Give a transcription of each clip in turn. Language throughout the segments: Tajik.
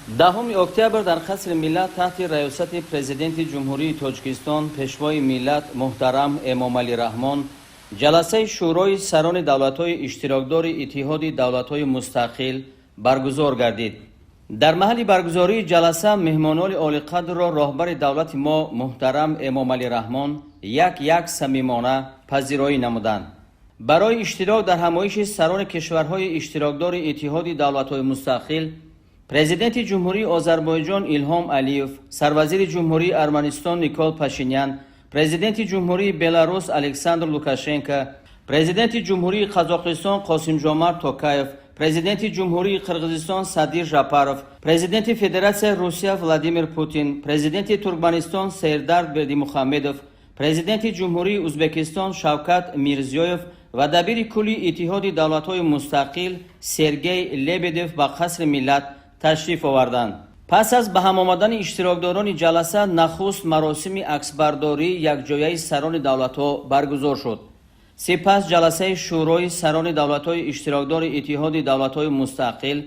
10 октябр дар Қасри Миллат таҳти раёсати Президенти Ҷумҳурии Тоҷикистон, Пешвои миллат муҳтарам Эмомалӣ Раҳмон ҷаласаи Шӯрои сарони давлатҳои иштирокдори Иттиҳоди Давлатҳои Мустақил баргузор гардид. Дар маҳалли баргузории ҷаласа меҳмонони олиқадрро роҳбари давлати мо муҳтарам Эмомалӣ Раҳмон як як самимона пазироӣ намуданд. Барои иштирок дар ҳамоиши сарони кишварҳои иштирокдори Иттиҳоди Давлатҳои Мустақил Президенти Ҷумҳурии Озарбойҷон Илҳом Алиев, сарвазири Ҷумҳурии Арманистон Никол Пашинян, Президенти Ҷумҳурии Беларус Александр Лукашенко, Президенти Ҷумҳурии Қазоқистон Қосимжомарт Токаев, Президенти Ҷумҳурии Қирғизистон Садир Жапаров, Президенти Федератсияи Русия Владимир Путин, Президенти Туркманистон Сердар Бердимухамедов, Президенти Ҷумҳурии Ӯзбекистон Шавкат Мирзиёев ва дабири кулли Иттиҳоди Давлатҳои Мустақил Сергей Лебедев ба Қасри Миллат ташриф оварданд. Пас аз ба ҳам омадани иштирокдорони ҷаласа нахуст маросими аксбардории якҷояи сарони давлатҳо баргузор шуд. Сипас ҷаласаи Шӯрои сарони давлатҳои иштирокдори Иттиҳоди Давлатҳои Мустақил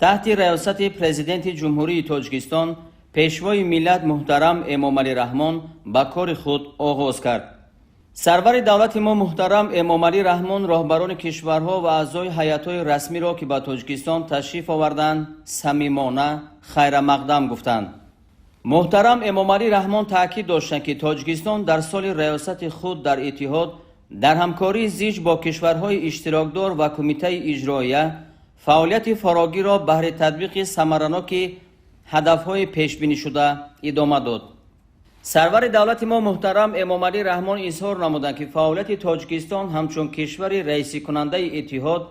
таҳти раёсати Президенти Ҷумҳурии Тоҷикистон, Пешвои миллат муҳтарам Эмомалӣ Раҳмон ба кори худ оғоз кард. Сарвари давлати мо муҳтарам Эмомалӣ Раҳмон роҳбарони кишварҳо ва аъзои ҳайатҳои расмиро, ки ба Тоҷикистон ташриф оварданд, самимона хайрамақдам гуфтанд. Муҳтарам Эмомалӣ Раҳмон таъкид доштанд, ки Тоҷикистон дар соли раёсати худ дар иттиҳод дар ҳамкории зич бо кишварҳои иштирокдор ва Кумитаи иҷроия фаъолияти фарогирро баҳри татбиқи самараноки ҳадафҳои пешбинишуда идома дод. Сарвари давлати мо муҳтарам Эмомалӣ Раҳмон изҳор намуданд, ки фаъолияти Тоҷикистон ҳамчун кишвари раисикунандаи иттиҳод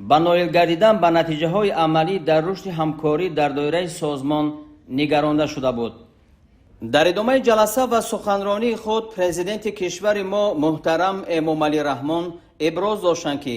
ба ноил гардидан ба натиҷаҳои амалӣ дар рушди ҳамкорӣ дар доираи созмон нигаронда шуда буд. Дар идомаи ҷаласа ва суханронии худ президенти кишвари мо муҳтарам Эмомалӣ Раҳмон иброз доштанд, ки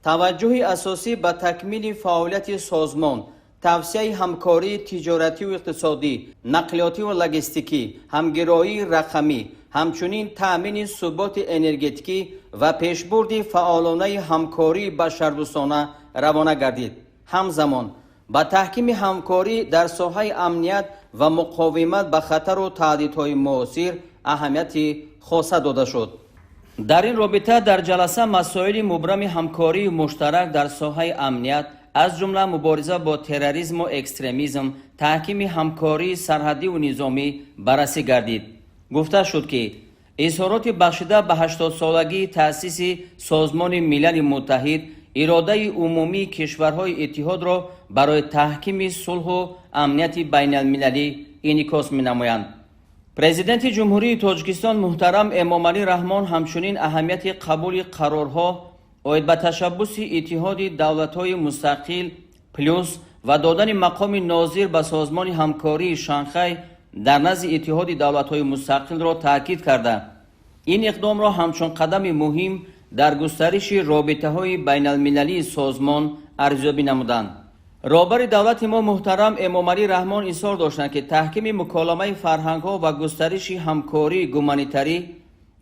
таваҷҷӯҳи асосӣ ба такмили фаъолияти созмон, тавсеаи ҳамкории тиҷоративу иқтисодӣ, нақлиётиву логистикӣ, ҳамгироии рақамӣ, ҳамчунин таъмини суботи энергетикӣ ва пешбурди фаъолонаи ҳамкории башардӯстона равона гардид. Ҳамзамон ба таҳкими ҳамкорӣ дар соҳаи амният ва муқовимат ба хатару таҳдидҳои муосир аҳамияти хоса дода шуд. Дар ин робита дар ҷаласа масоили мубрами ҳамкории муштарак дар соҳаи амният, аз ҷумла мубориза бо терроризму экстремизм, таҳкими ҳамкории сарҳадиву низомӣ баррасӣ гардид. Гуфта шуд, ки изҳороти бахшида ба 80-солагии таъсиси Созмони Милали Муттаҳид иродаи умумии кишварҳои иттиҳодро барои таҳкими сулҳу амнияти байналмилалӣ инъикос менамоянд. Президенти Ҷумҳурии Тоҷикистон муҳтарам Эмомалӣ Раҳмон ҳамчунин аҳамияти қабули қарорҳо оид ба ташаббуси Иттиҳоди Давлатҳои Мустақил плюс ва додани мақоми нозир ба Созмони Ҳамкории Шанхай дар назди Иттиҳоди Давлатҳои Мустақилро таъкид карда, ин иқдомро ҳамчун қадами муҳим дар густариши робитаҳои байналмилалии созмон арзёбӣ намуданд. Роҳбари давлати мо муҳтарам Эмомалӣ Раҳмон изҳор доштанд, ки таҳкими муколамаи фарҳангҳо ва густариши ҳамкории гуманитарӣ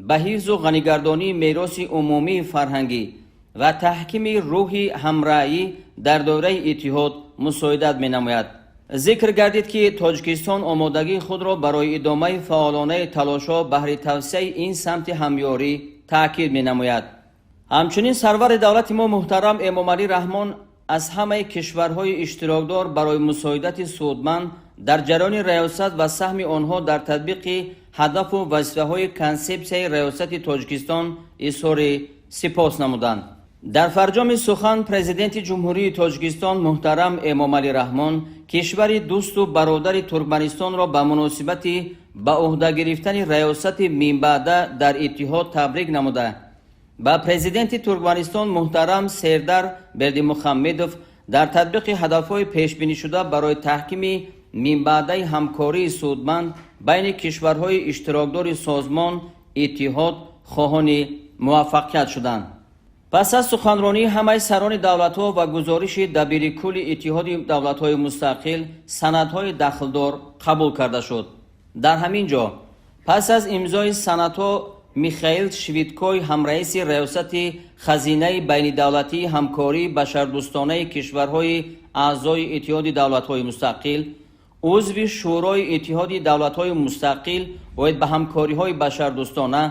ба ҳифзу ғанигардонии мероси умумии фарҳангӣ ва таҳкими рӯҳи ҳамраъӣ дар доираи иттиҳод мусоидат менамояд. Зикр гардид, ки Тоҷикистон омодагии худро барои идомаи фаъолонаи талошҳо баҳри тавсеаи ин самти ҳамёрӣ таъкид менамояд. Ҳамчунин сарвари давлати мо муҳтарам Эмомалӣ Раҳмон аз ҳамаи кишварҳои иштирокдор барои мусоидати судманд дар ҷараёни раёсат ва саҳми онҳо дар татбиқи ҳадафу вазифаҳои консепсияи раёсати Тоҷикистон изҳори сипос намуданд. Дар фарҷоми сухан Президенти Ҷумҳурии Тоҷикистон муҳтарам Эмомалӣ Раҳмон кишвари дӯсту бародари Туркманистонро ба муносибати ба ӯҳда гирифтани раёсати минбаъда дар иттиҳод табрик намуда, ба президенти Туркманистон муҳтарам Сердар Бердимухаммедов дар татбиқи ҳадафҳои пешбинишуда барои таҳкими минбаъдаи ҳамкории судманд байни кишварҳои иштирокдори созмон иттиҳод хоҳони муваффақият шуданд. Пас аз суханронии ҳамаи сарони давлатҳо ва гузориши дабири кулли Иттиҳоди Давлатҳои Мустақил санадҳои дахлдор қабул карда шуд. Дар ҳамин ҷо пас аз имзои санадҳо Михаил Швидкой, ҳамраиси раёсати Хазинаи байнидавлатии ҳамкории башардӯстонаи кишварҳои аъзои Иттиҳоди Давлатҳои Мустақил. Узви Шӯрои Иттиҳоди Давлатҳои Мустақил оид ба ҳамкориҳои башардӯстона,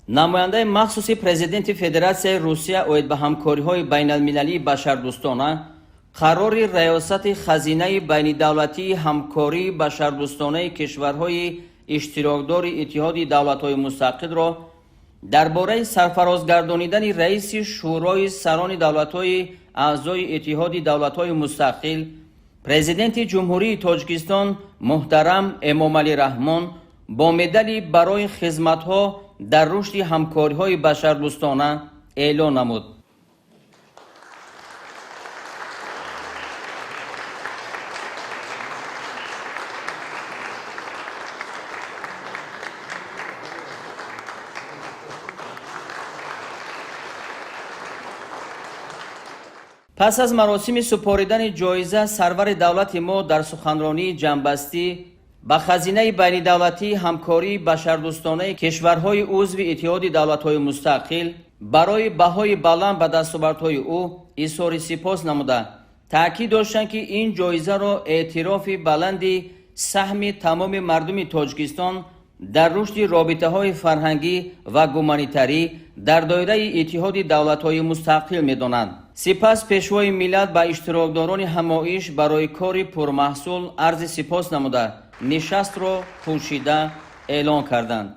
намояндаи махсуси Президенти Федератсияи Русия оид ба ҳамкориҳои байналмилалии башардӯстона қарори Раёсати Хазинаи байнидавлатии ҳамкории башардӯстонаи кишварҳои иштирокдори Иттиҳоди Давлатҳои Мустақилро дар бораи сарфароз гардонидани раиси Шӯрои сарони давлатҳои аъзои Иттиҳоди Давлатҳои Мустақил, Президенти Ҷумҳурии Тоҷикистон муҳтарам Эмомалӣ Раҳмон бо медали «Барои хизматҳо дар рушди ҳамкориҳои башардӯстона» эълон намуд. Пас аз маросими супоридани ҷоиза сарвари давлати мо дар суханронии ҷамъбастӣ ба Хазинаи байнидавлатии ҳамкории башардӯстонаи кишварҳои узви Иттиҳоди Давлатҳои Мустақил барои баҳои баланд ба дастовардҳои ӯ изҳори сипос намуда, таъкид доштанд, ки ин ҷоизаро эътирофи баланди саҳми тамоми мардуми Тоҷикистон дар рушди робитаҳои фарҳангӣ ва гуманитарӣ дар доираи Иттиҳоди Давлатҳои Мустақил медонанд. Сипас Пешвои миллат ба иштирокдорони ҳамоиш барои кори пурмаҳсул арзи сипос намуда, нишастро пӯшида эълон карданд.